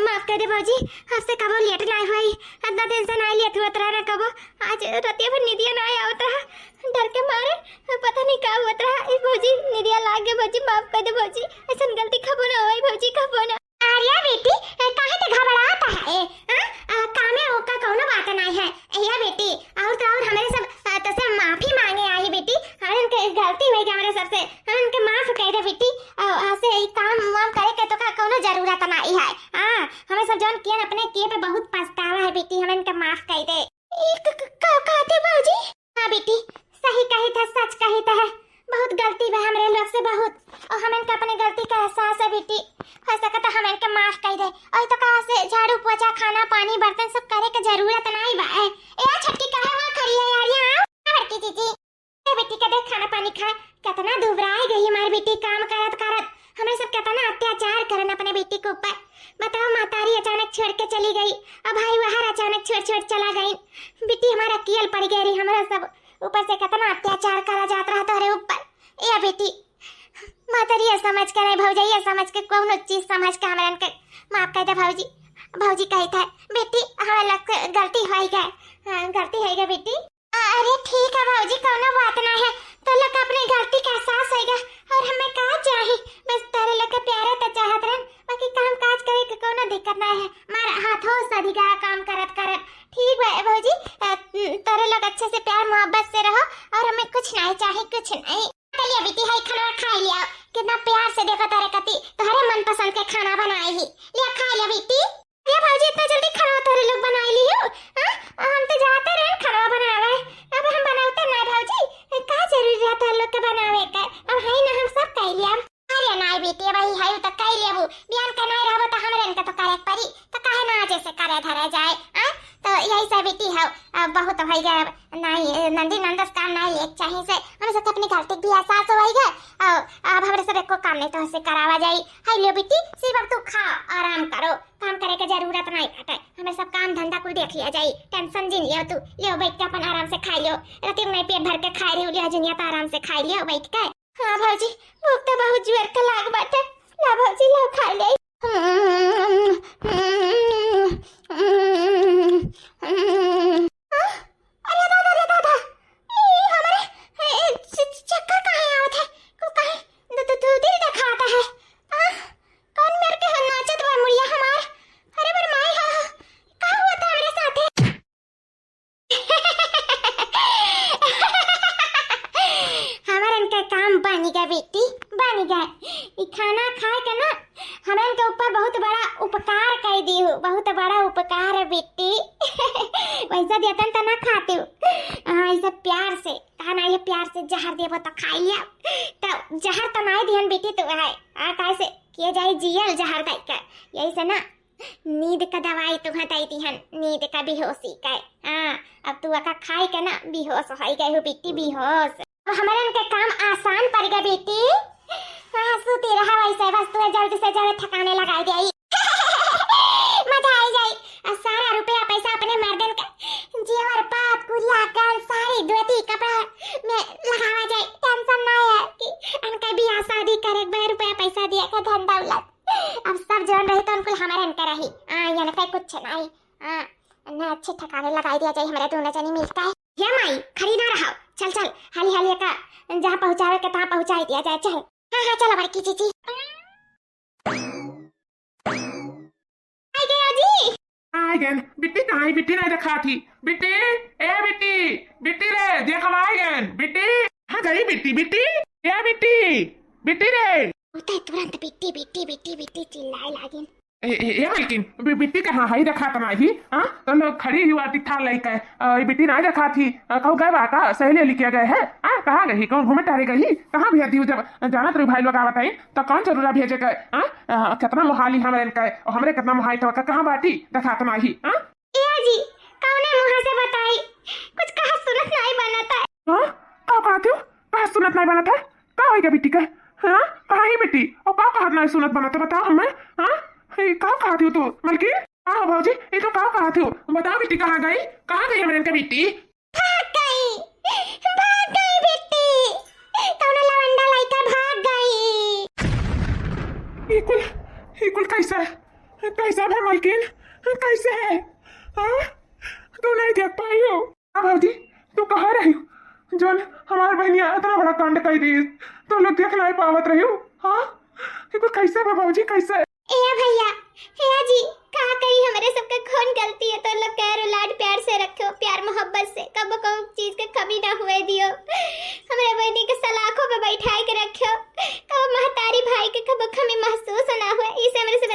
माफ कर दे भौजी, आपसे कबो लेट नहीं होई, इतना दिन से नहीं लेट होत रहा ना कबो, आज रतिया भर निदिया नहीं आवत रहा, डर के मारे पता नहीं का होत रहा। ए भौजी, निदिया लाग गए भौजी, माफ कर दे भौजी, ऐसन गलती कबो ना होई भौजी, कबो ना। अरे बेटी, ए, काहे ते घबरात है? ए, आ, आ, कामे ओका कौनो बात नहीं है। ए, या बेटी, और तो और हमरे सब, आ, तसे माफी मांगे आई बेटी, हमरे के गलती हो गई हमरे से। जरूरत नाई है। हाँ, हमें सब जौन कियन अपने किए पे बहुत पछतावा है बेटी, हमें इनके माफ कइ दे। ई क-, क-, का कहते भौजी? हाँ बेटी, सही कहित है, सच कहित है, बहुत गलती बा हमरे लोग से बहुत, और हमें इनके अपने गलती का एहसास है बेटी। हो सके तो हमें इनके माफ कइ दे, और तो कहाँ से झाड़ू पोछा खाना पानी बर्तन सब करे के जरूरत नाई बा। ए, ए छोटकी काहे वहाँ खड़ी है यार, यहाँ आओ। हाँ बड़की जीजी, ए बेटी का देख खाना पानी खा, कितना दुबराए गई हमारी बेटी काम करत करत। हमरे सब कितना अत्याचार करन अपने बेटी के ऊपर। बताओ, महतारी अचानक छोड़ के चली गई, अब भाई वहर अचानक छोड़ छोड़ चला गई। बेटी हमारा कियल पड़ गई रही, हमरा सब ऊपर से कितना अत्याचार करा जात रहा तोहरे ऊपर। ए बेटी, महतारी ये समझ के नहीं भौजाई, ये समझ के कौनो चीज समझ के हमरन के माफ कर दे भौजी। भौजी कही था बेटी, हमारे लग से गलती हो गई, हाँ, गलती हो गई बेटी। अरे ठीक है भौजी, कौनो बात ना है, तो लोग अपने गलती का एहसास होइगा और हमें का चाही, बस तोरे लोग के प्यारे तो चाहत रहन, बाकी काम काज करे के कौनो दिक्कत ना है। मार हाथों सदिगा काम करत करत। ठीक बा भौजी, अ, तोरे लोग अच्छे से प्यार मोहब्बत से रहो और हमें कुछ नहीं चाही, कुछ नहीं। चलिए बेटी, है खाना खा लिया, कितना प्यार से देखो तोरे कती, तोहरे मनपसंद के खाना बनाए ही, लिया खा लिया बेटी। ये भौजी, इतना जल्दी खाना तोरे लोग बनाए ली हो? हाँ? हम तो जाते रहे खाना बनावे, अब हम बनावते ना भौजी, का जरूरी है तोरे लोग के बनावे के? अब है ना, हम सब कह लिया। अरे नाई बेटी, वही है तो कह लेबू, बिहान के नाई रहबो तो हमरे इनके तो करे के पड़ी, तो काहे ना आज से करे धरे जाए, हाँ? तो यही से बेटी है, अब बहुत हो गया, नाई नंदी नंदस काम नाई लेके चाहिए से, हम सब अपनी गलती भी एहसास हो गया, और अब हमरे सब एको काम नहीं तो से करावा जाए। है लियो बेटी, सिर्फ अब तू खा, आराम करो। काम करे के जरूरत नाई बाटे, हमें सब काम धंधा कुल देख लिया जाई, tension जिन लियो तू। लियो बैठ के अपन आराम से खा लियो, राती में पेट भर के खाए रही लियो जिनिया तो आराम से खा लियो बैठ के। हाँ भौजी, भूख तो बहुत जोर के लाग बाटे, ला भौजी ला खा ले। हाँ? अरे दादा, अरे दादा, ई हमरे, ए, च-, च-, चक्कर काहे आवत है? कुल काहे दु-, दु-, दु-, दिल देखाता है? आ, कौन मेर के है नाचत बा मुड़िया हमार? अरे मोर माई हो, का हुआ था हमरे साथे? हमरन के काम बन गए बेटी, बन गए। ई खाना खाए के ना हमरन के ऊपर बहुत बड़ा उपकार कर दी हो, बहुत बड़ा उपकार है बेटी। वैसा देतन तो ना खाती हो। हाँ, ऐसे प्यार से, कहा ना, ये प्यार से जहर देबो तो खाई लिया। तो जहर तो ना दिहन बेटी तू है, आ, कैसे किए जाए जियल जहर दे के। यही से ना नींद का दवाई तुम्हें दे दिहन, नींद का बेहोशी का। हाँ, अब तू अका खाई के ना बेहोश हो गए हो बेटी, बेहोश। अब हमरन के काम आसान पड़ गया बेटी। हाँ, सूती रहा वैसे, बस तू जल्दी से जल्दी ठिकाने लगाई दे। मजा आई जाई। आ सारा रुपया पैसा अपने मर्दन के जेवर पात, कुरिया, गल, साड़ी, धोती, कपड़ा में लगावा जाई। Tension ना है कि अनके बियाह शादी करे के बा, रुपया पैसा दिए के धन दौलत। अब सब जौन रही तो उनको हमरन के रही। आ, यनके कुछ नहीं। आ, ना अच्छे ठिकाने लगाई दिया जाए, हमारे दोनों जनी मिलता है। ये माई, खड़ी ना रहो, चल चल, हाली हाली का जहाँ पहुँचावे के तहाँ पहुँचाई दिया जाए, चल। हाँ हाँ, चलो बड़की जीजी। आई गया जी। आई गन, बिट्टी कहाँ है? बिट्टी नहीं रखा थी। बिट्टी, ए बिट्टी, बिट्टी रे, देख हम आई गन, बिट्टी। कहाँ गई बिट्टी, बिट्टी, ए बिट्टी, बिट्टी रे। उतई तुरंत बिट्टी, बिट्टी, बिट्टी, बिट्टी चिल्लाए लागिन। ए, ए, ए मालकिन, बि-, बिट्टी कहाँ है? रखा तो नहीं, हाँ? तो लोग खड़ी हुआ तिठा लइके, अ, ई बिट्टी नहीं रखा थी, अ, कहूँ गए बा का? सहेली लेके गए है, हाँ? कहाँ गई? कहूँ घूमे टहरे गई? कहाँ भेज दी? जब जानत रही भाई लोग आवत है, तो कौन जरूरा भेजे के, हाँ? अ, कितना मोहाली हमरे इनका, और हमरे कितना मोहाई तो कहाँ बाटी? रखा तो नहीं, हाँ? ए जी, कौने मुँह से बताई? कुछ कहा सुनत नहीं बनता है। हाँ? का कहत हो? कहा सुनत नहीं बनत है? का होई गया बिट्टी का? हाँ? कहाँ ही बिट्टी? और का कहत नहीं सुनत बनत है? बताओ हमें। हाँ? ये का कहत हो तू, मलकिन? का हो भौजी? ये तो का कहत हो? बताओ बिट्टी कहाँ गई? कहाँ गई हमरे इनका बिट्टी? भाग गई, भाग गई बिट्टी। कौनो लवंडा लइका भाग गई। ये कुल, ये कुल कैसा है? कैसा है मलकिन? कैसे है? हाँ? तू नहीं देख पाई हो? हाँ भौजी, तू कहाँ रही? जौन हमार बहनिया इतना बड़ा कांड कर दी, तो लोग देख नहीं पावत रही हो? हाँ? ये कुल कैसे बा भौजी, कैसे? ए भैया, ए जी, का कही, हमरे सबके कौन गलती है? तो लोग कह रो लाड प्यार से रखो, प्यार मोहब्बत से, कब कौन चीज के कमी ना हुए दियो। हमरे बहनी के सलाखों पे बैठाए के रखो, कब महतारी भाई के कब कमी महसूस ना हुए। इसे हमरे सब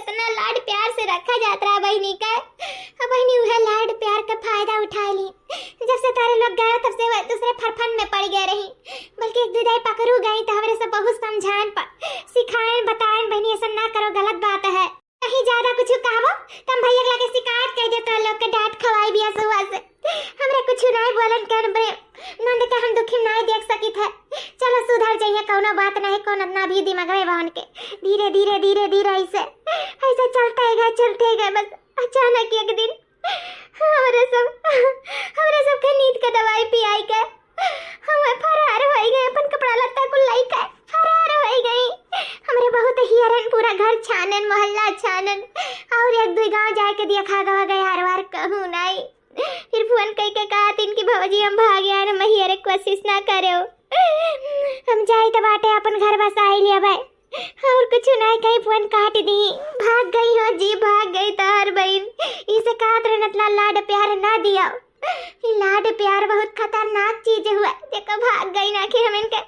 से रखा जात रहा बहिनी का। अब बहिनी उहे लाड प्यार का फायदा उठाइ ली। जब से तोहरे लोग गए, तब से वह दूसरे फरफन में पड़ गए रही, बल्कि एक दुइ दाई पकड़ू गई तो हमरे से बहुत समझाएन, प-, सिखाएन, बताएन, "बहिनी, ऐसा ना करो, गलत बात है।" कहीं ज्यादा कुछ कहबो, त हम भैया के लगे शिकायत कर दे, तोहरे लोग के डांट खवाई बिया सुआ से। हमरे कुछ नाई बोलन के हमरे नंद के हम दुखी नाई देख सकित है। चलो सुधर जाइए, कौनो बात नहीं, कौन इतना भी दिमाग में बहन के। धीरे, धीरे, धीरे, धीरे ऐसे, ऐसे चलते गए, चलते गए। बस अचानक एक दिन हमरे सब, हमरे सब के नींद के दवाई पियाई के हम फरार होई गए, अपन कपड़ा लत्ता कुल लइके फरार होई गई। हमरे बहुत हियरन, पूरा घर छानन, मोहल्ला छानन, और एक दुइ गांव जाए के देखा गवा गए, हर बार कहूँ नाई। फिर फोन कई के कहा तीन कि भौजी हम भाग यार, हम हियरे कोशिश ना करेउ, हम जाई त बाटे अपन घर बसाई लिया भाई। और कुछ ना कही, फोन काट दी। भाग गई हो जी, भाग गई तोहर बहिन। इसे कहत रहे इतना लाड प्यार ना दिया। ई लाड प्यार बहुत खतरनाक चीज हुआ, जेको भाग गई ना कि हम इनके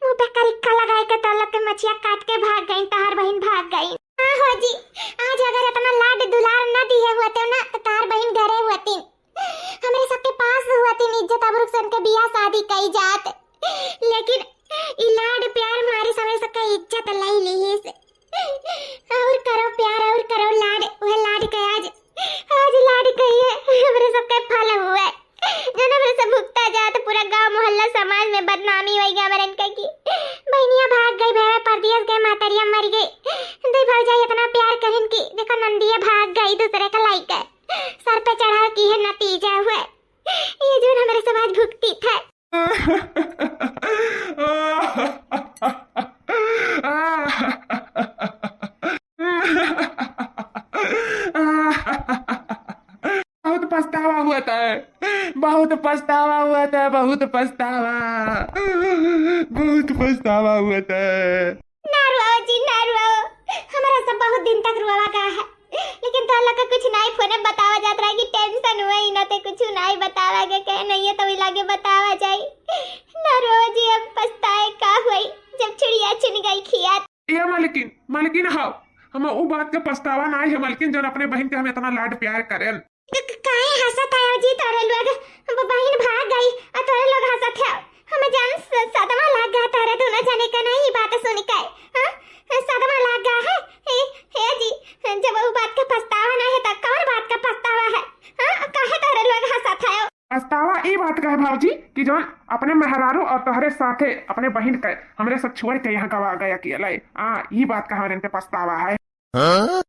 मुंह पे करिक्का लगाए के तलक के मछिया काट के भाग गई, तोहर बहिन भाग गई। हाँ हो जी, आज अगर इतना लाड दुलार ना दिए हुआ तो ना, तो तोहर बहिन घरे हुआ तीन। हमरे सबके पास हुआ तीन इज्जत आबरू से उनके बियाह शादी कई जात, लेकिन ई लाड प्यार मारे समय सबका इज्जत लाई ली से। और करो प्यार, और करो लाड, वह लाड के आज, आज लाड के ये हमरे सबके फल हुए। जौन हमरे सब भुगता जात, पूरा गांव मोहल्ला समाज में बदनामी होई गया हमरन के कि बहनिया भाग गई, भैया परदेस गए, मातरिया मर गई। दुई भौजाई इतना प्यार करिन कि देखो नंदिया भाग गई दूसरे का लाइके। सर पे चढ़ाव की है नतीजा हुए। ये जौन हमरे समाज भुगती थे। बहुत पछतावा हुआ था, बहुत पछतावा हुआ था, बहुत पछतावा, बहुत पछतावा हुआ था। ना रोओ जी, ना रोओ। हमरा सब बहुत दिन तक रोवा का है, लेकिन तो लोग के कुछ नाई फोने बतावा जात रहा कि टेंशन हुआ ही ना, ते कुछ नाई बतावा के कहे नहीं है, तो लागे बतावा जाई। ना रोओ जी, अब पछताए का हुई, जब चिड़िया चुन गई खिया। ए मलकिन, मलकिन, हाँ, हम उ बात के पछतावा नाई है मलकिन, जौन अपने बहिन के हम इतना लाड प्यार करेन। क-, क-, काहे हंसत है जी तोरे लोग? ब-, बहिन भाग गई और तोरे लोग हंसत है। हमें जान स-, सदमा लाग गया तोरे दोनों जने का नहीं बात सुन के। हाँ? सदमा लाग गया है। हे, हे जी, जब वो बात का पछतावा ना है तो कौन बात का पछतावा है? हाँ? काहे तोरे लोग हंसत है? पछतावा ई बात का है भौजी कि जौन अपने मेहरारू और तोहरे साथे अपने बहिन के हमरे सब छोड़ के यहाँ गवा गए अकेले। हाँ, ई बात का हमरे इनके पछतावा है। हाँ?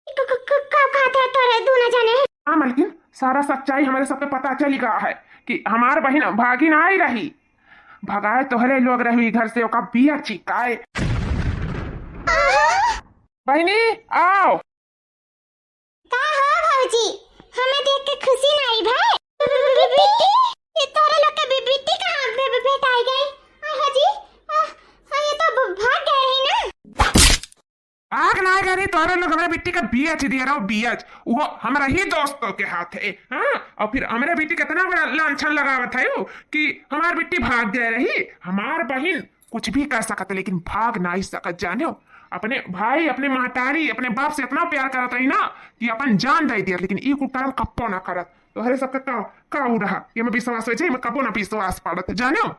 क-, क-, क-, का कहत है तोरे दोनों जने? हाँ मलकिन, सारा सच्चाई हमरे सबके पता चल गया है कि हमार बहिन भागी नाई रही, भगाए तोहरे लोग रही घर से, ओका बिया चिकाए। बहिनी, आओ। का हो भौजी, हमें देख के खुशी नाई भए? बिट्टी, ये तोरे लोग के बि-, बिट्टी कहाँ भे-, भे-, भेटाई गई? आ, हो जी, आ, आ, ये तो भ-, भाग गए रही ना। आग ना करी, तोहरे लोग हमरे बिट्टी का बियच दिए रहो, बियच। वो हमरा ही दोस्तों के हाथ है, हाँ? और फिर हमरे बिट्टी कितना बड़ा लांछन लगावत है वो कि हमार बिट्टी भाग गए रही। हमार बहिन कुछ भी कर सकत है, लेकिन भाग नाई सकत, जाने हो? अपने भाई, अपने महतारी, अपने बाप से इतना प्यार करत रही ना कि अपन जान दे दिया, लेकिन ई कुकर्म कप्पो ना करत। तोहरे सबके का, का उ रहा, ये में विश्वास हो जाए, मैं कबो ना विश्वास पड़त, जाने हो?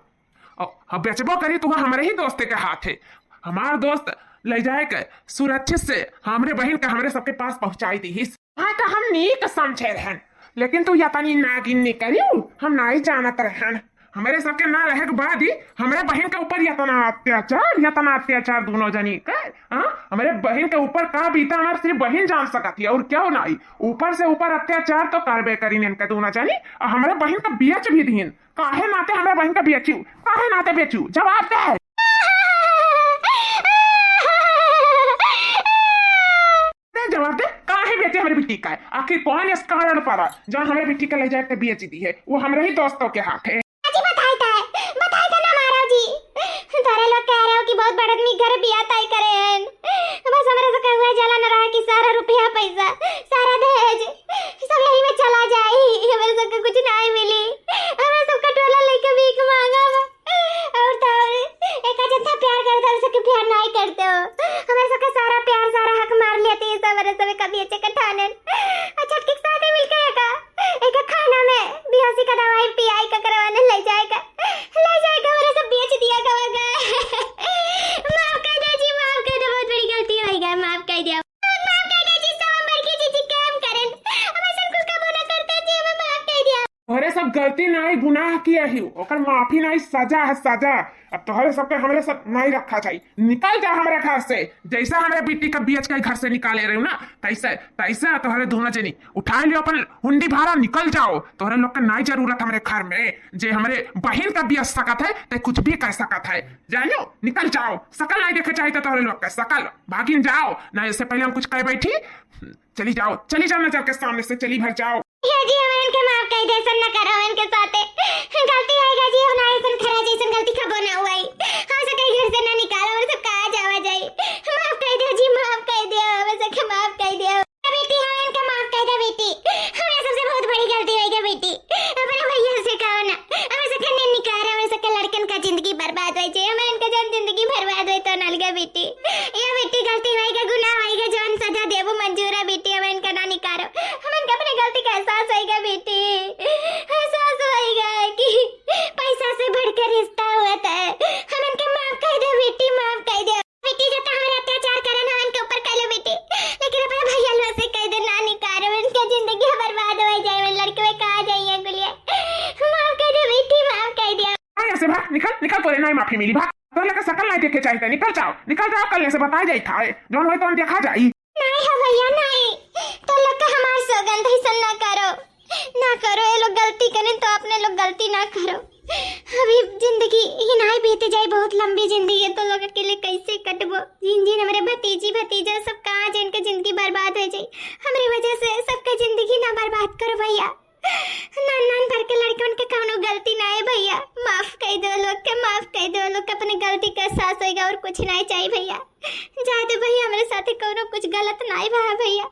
और हम बेचबो करी तो हमरे ही दोस्त के हाथ है। हमार दोस्त ले जाए के सुरक्षित से हमरे बहिन के हमरे सबके पास पहुँचाई दीहिस। हाँ, तो हम नीक समझे रहन, लेकिन तू यतनी नागिन निकलियो, हम नाई जानत रहन। हमरे सबके ना रहे के बाद ही हमरे बहिन के ऊपर यतना अत्याचार, यतना अत्याचार दोनों जनी के। हाँ, हमरे बहिन के ऊपर का बीता, हमार सिर्फ बहिन जान सकत ही, और क्यों नाई। ऊपर से ऊपर अत्याचार तो करबे करीन इनके दोनों जनी, और हमरे बहिन का बियच भी दीन। काहे नाते हमरा बहिन का बेचू? काहे नाते बेचू? जवाब दे। दे जवाब दे, काहे बेचे हमरे बिट्टी का? आखिर कौन इस कारण पड़ा, जौन हमरे बिट्टी का ले जाके बेच दी है? वो हमरे ही दोस्तों के हाथ है। जी बताई थे, बताई थे ना मारो जी। तोरे लोग कह रहे हो कि बहुत बड़ आदमी घर बिया तय करे हैं। बस हमरे से कहुआ जलन रहा कि सारा रुपया पैसा, सारा दहेज, सब यही में चला जाई। हमरे सबके कुछ नाई मिली, हमरे सबका टोला लेके भीख मांगा बा। और तो और, एक जत्था प्यार करते हो, सबके प्यार नाई करते हो। हमरे सबके सारा प्यार, सारा हक मार लेते हैं, सब हमरे सब कभी अच्छे कट्ठा गलती नाई, गुनाह किया ही, ओकर माफी नाई, सजा है, सजा। अब तोहरे सबके हमरे साथ नाई रखा जाई। निकल जा हमरे घर से। जैसा हमरे बेटी का बेच के घर से निकाले रहे हो ना, तैसे, तैसे तोहरे दोनों जनी उठा लियो अपन हुंडी भारा, निकल जाओ। तोहरे लोग के नाई जरूरत हमरे घर में। जे हमरे बहिन का बेच सकत है, ते कुछ भी कर सकत है। जानियो, निकल जाओ। सकल नाई देखे चाहिए तो तोहरे लोग के सकल। भागिन जाओ, ना इससे पहले हम कुछ कह बैठी। चली जाओ, चली जाओ नजर के सामने से, चली भर जाओ। भैया जी, हमन के माफ कर दे, ऐसन ना करो हमन के साथे। गलती होइगा जी, हम ना ऐसन खरा जैसन गलती कबो ना हुई। हम से कहीं घर से ना निकालो, हम सब कहाँ जावा जाई। माफ कर दे जी, माफ कर दे, हम सब के माफ कर दे। बेटी, हमन के माफ कर दे बेटी, हमरा सबसे बहुत बड़ी गलती होइगा बेटी। अपने भैया से कहो ना, हमरे सबके ने निकाल, हमरे सबके लड़कन का जिंदगी बर्बाद होइ जाए, हमरे इनका जौन जिंदगी बर्बाद होइ तो अलगा बेटी। या बेटी गलती होइगा, गुनाह होइगा, जौन सजा देबो मंजूर है बेटी, हमरे इनका ना निकालो। हमन के अपने गलती का एहसास होइगा बेटी, एहसास होइगा कि पैसा से बढ़कर रिश्ता होत है। हमन के माफ कर दे बेटी, माफ कर दे। बेटी, जतना हमरे अत्याचार करन, हमन के ऊपर कर लो बेटी, लेकिन अपने भैया लोग से कह दे ना निकालो, इनका जिंदगी बर्बाद होइ जाए, उन लड़के में कहाँ जाइए गुलिया। माफ कर दे बेटी, माफ कर दे। हाँ, यहाँ से भाग, निकल, निकल, तोरे नाई माफी मिली, भाग। तोरे लगे सकल नाई देखे चाहिए, निकल जाओ, निकल जाओ, कल से बताए जाई था, जौन होई तौन देखा जाई। नाई हो भैया, नाई, तो लोग का हमार सौगंध ऐसन ना करो, ना करो, ये लोग गलती करें तो अपने लोग गलती ना करो। अभी जिंदगी ही नाई बीत जाए, बहुत लंबी जिंदगी है, तो लोग अकेले कैसे कटबो? जिन जिन हमरे भतीजी भतीजा सब कहाँ जे इनके जिंदगी बर्बाद हो जाए, हमरे वजह से सबका जिंदगी ना बर्बाद करो भैया। नान नान भर के लड़कन के कौनो गलती ना है भैया, माफ कर दो लोग के, माफ कर दो लोग के, अपने गलती का एहसास होइगा और कुछ ना चाहिए भैया। जाए दो भैया, हमरे साथे कौनो कुछ गलत ना है भैया,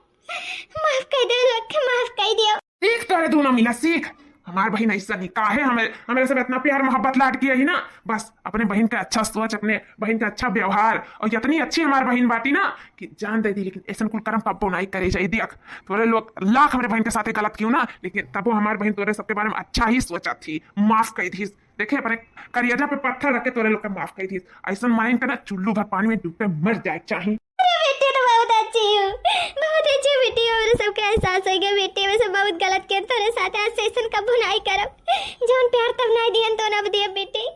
माफ कर दो लोग के, माफ कर दियो। सीख तोरे दोनों मिला, सीख। हमार बहिन ऐसा नहीं, काहे हमें, हमरे सब इतना प्यार मोहब्बत लाड किया ही ना, बस अपने बहिन का अच्छा सोच, अपने बहिन का अच्छा व्यवहार, और इतनी अच्छी हमार बहिन बाटी ना कि जान दे दी, लेकिन ऐसन कुल कर्म कब्बो नाई करे जाई। देख, तोरे लोग लाख हमरे बहिन के साथे गलत कियो ना, लेकिन तबो हमार बहिन तोरे सबके बारे में अच्छा ही सोचा थी, माफ कर दी। देखे, अपने करियजा पे पत्थर रख के तोरे लोग के माफ कर दी। ऐसन माइन के ना चुल्लू भर पानी में डूब के मर जाए चाही। अरे बेटी तो बहुत अच्छी हूँ, बहुत अच्छी बेटी, हमरे सबके एहसास होइगा बेटी, हमरे सब बहुत गलत किया तोरे साथ, आज से ऐसन कबो नाई करब, जौन प्यार तब नाई दिहन तो अब दियब बेटी।